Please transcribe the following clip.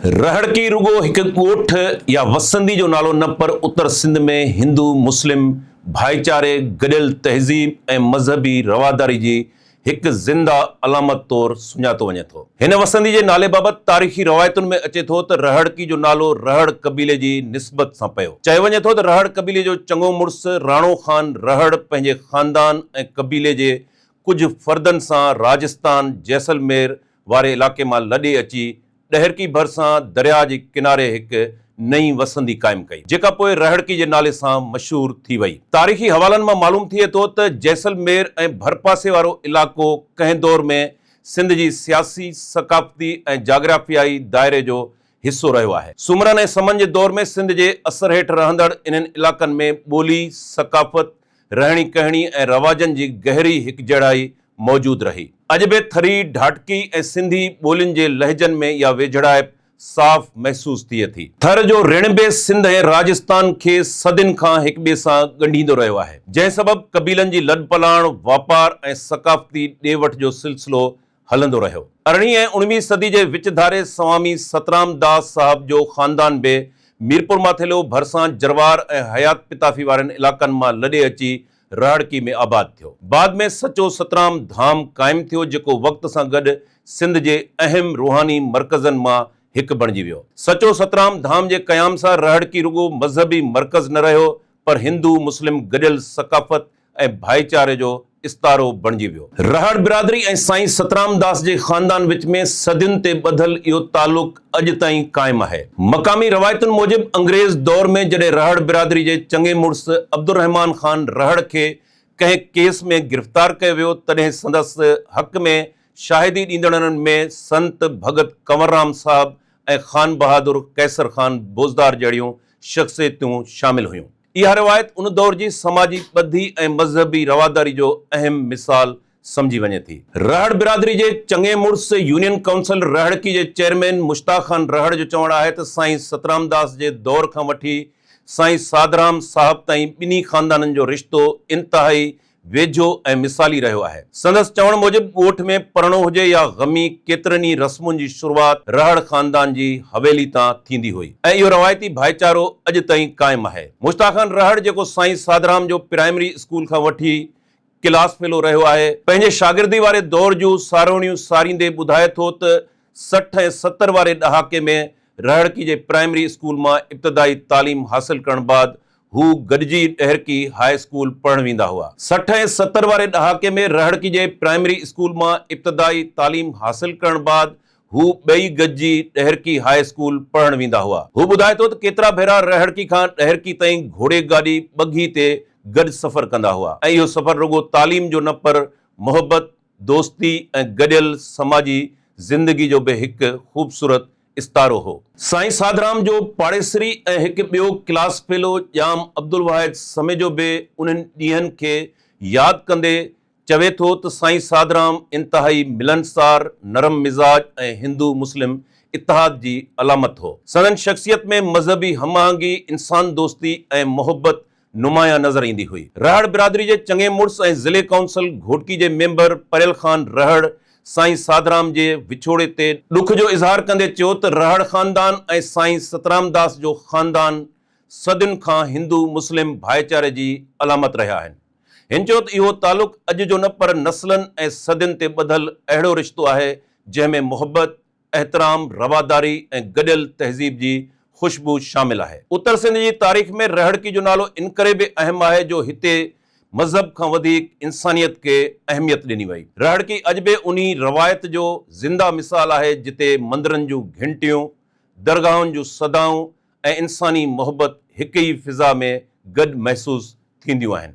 رهڙڪي رڳو هڪ ڳوٺ يا وسندي جو نالو نه پر اتر سنڌ ۾ هندو مسلم ڀائيچاري، گڏيل تهذيب ۽ مذهبي رواداري جي هڪ زنده علامت طور سڃاتو وڃي ٿو. هن وسندي جي نالي بابت تاريخي روايتن ۾ اچي ٿو ته رهڙڪي جو نالو رهڙ قبيلي جي نسبت سان پيو. چيو وڃي ٿو ته رهڙ قبيلي جو چڱو مڙس راڻو خان رهڙ پنهنجي خاندان ۽ قبيلي جي ڪجهه فردن سان راجستان جيسلمير واري علائقي مان لڏي اچي ڏهرڪي ڀرسان درياء جي ڪناري هڪ نئين وسندي قائم ڪئي، جيڪا پوء رهڙڪي جي نالي سان مشهور ٿي وئي. تاريخي حوالن مان معلوم ٿئي ٿو ته جيسلمير ۽ ڀرپاسي وارو علائقو ڪنهن دور ۾ سنڌ جي سياسي، ثقافتي ۽ جاگرافيائي دائري جو حصو رهيو آهي. سومرن ۽ سمن جي دور ۾ سنڌ جي اثر هيٺ رهندڙ انهن علائقن ۾ ٻولي، ثقافت، رهڻي ڪهڻي ۽ رواجن جي گهري هڪجهڙائي موجود رهي. اڄ به ٿري، ڍاٽڪي ۽ سنڌي ٻولين جي لهجن ۾ اها ويجهڙائپ صاف محسوس ٿئي ٿي. ٿر جو رڻ به سنڌ ۽ راجستان کي صدين کان هڪٻئي سان ڳنڍيندو رهيو آهي، جنهن سبب قبيلن جي لڏپلاڻ، واپار ۽ ثقافتي ڏي وٺ جو سلسلو هلندو رهيو. ارڙهين ۽ اڻويهين صدي جي وچ ڌاري سوامي سترام داس صاحب جو خاندان به ميرپورماٿيلو ڀرسان جروار ۽ حيات پتافي وارن علائقن مان لڏي اچي رهڙڪي ۾ آباد ٿيو. بعد ۾ سچو سترام ڌام قائم ٿيو جيڪو وقت سان گڏ سنڌ جي اهم روحاني مرڪزن مان هڪ بڻجي ويو. سچو سترام ڌام جي قيام سان رهڙڪي رڳو مذهبي مرڪز نه رهيو پر هندو مسلم گڏيل ثقافت ۽ ڀائيچاري جو استعارو بڻجي ويو. رهڙ برادري ۽ سائين سترام داس جي خاندان وچ ۾ صدين تي ٻڌل اهو تعلق اڄ تائين قائم آهي. مقامي روايتن موجب انگريز دور ۾ جڏهن رهڙ برادري جي چڱي مڙس عبدالرحمان خان رهڙ کي ڪنهن ڪيس ۾ گرفتار ڪيو ويو تڏهن سندس حق ۾ شاهدي ڏيندڙن ۾ سنت ڀڳت ڪنور رام صاحب ۽ خان بهادر قيصر خان بوزدار جهڙيون شخصيتون شامل هيون. اها روايت ان دور جي سماجي ٻڌي ۽ مذهبي رواداري جو اهم مثال سمجهي وڃي ٿي. رهڙ برادري جي چڱي مڙس يونين ڪائونسل رهڙڪي جي چيئرمين مشتاق خان رهڙ جو چوڻ آهي ته سائين سترام داس جي دور کان وٺي سائين ساڌرام صاحب تائين ٻنهي خاندانن جو رشتو انتهائي ويجهو ۽ مثالي رهيو آهي. سندس چوڻ موجب ڳوٺ ۾ پرڻو هجي يا غمي ڪيترن ئي رسمن جي شروعات رهڙ خاندان جي حويلي تان ٿيندي هئي ۽ اهو روايتي ڀائيچارو اڄ تائين قائم آهي. مشتاق خان رهڙ جيڪو سائين ساڌرام جو پرائمري اسڪول کان وٺي ڪلاس فيلو رهيو آهي، پنهنجي شاگردي واري دور جون ساروڻيون ساريندي ٻڌائي ٿو ته 60 ۽ 70 واري ڏهاڪي ۾ رهڙڪي جي پرائمري اسڪول مان ابتدائي تعليم حاصل ڪرڻ بعد هو گڏجي ڏهرڪي هاء اسڪول پڙهڻ ويندا هئا. 60 ۽ 70 واري ڏهاڪي ۾ رهڙڪي جي پرائمري اسڪول مان ابتدائي تعليم حاصل ڪرڻ بعد هو ٻئي گڏجي ڏهرڪي هاء اسڪول پڙهڻ ويندا هئا. هو ٻڌائي ٿو ته ڪيترا ڀيرا رهڙڪي کان ڏهرڪي تائين گهوڙي گاڏي ٻگهي تي گڏ سفر ڪندا هئا ۽ اهو سفر رڳو تعليم جو نه پر محبت، دوستي ۽ گڏيل سماجي زندگي جو به هڪ خوبصورت استعارو هو. سائين ساڌرام جو پاڙيسري ۽ هڪ ٻيو ڪلاس فيلو ڄام عبدالواحد سميجو به انهن ڏينهن کي ياد ڪندي چوي ٿو ته سائين ساڌرام انتهائي ملنسار، نرم مزاج ۽ هندو مسلم اتحاد جي علامت هو. سندن شخصيت ۾ مذهبي هم آهنگي، انسان دوستي ۽ محبت نمايان نظر ايندي هئي. رهڙ برادري جي چڱي مڙس ۽ ضلعي ڪائونسل گهوٽڪي جي ميمبر پريل خان رهڙ سائين ساڌرام جي وڇوڙي تي ڏک جو اظهار ڪندي چيو ته رهڙ خاندان ۽ سائين سترام داس جو خاندان صدين کان هندو مسلم ڀائيچاري جي علامت رهيا آهن. هن چيو ته اهو تعلق اڄ جو نه پر نسلن ۽ صدين تي ٻڌل اهڙو رشتو آهي جنهن ۾ محبت، احترام، رواداري ۽ گڏيل تهذيب جي خوشبو شامل آهي. اتر سنڌ جي تاريخ ۾ رهڙڪي جو نالو انڪري به اهم آهي جو هتي مذهب کان وڌيڪ انسانيت کي اهميت ڏني وئي. رهڙڪي اڄ به انهي روايت جو زنده مثال آهي جتي مندرن جون گهنٽيون، درگاهن جون صدائون ۽ انساني محبت هڪ ئي فضا ۾ گڏ محسوس ٿينديون آهن.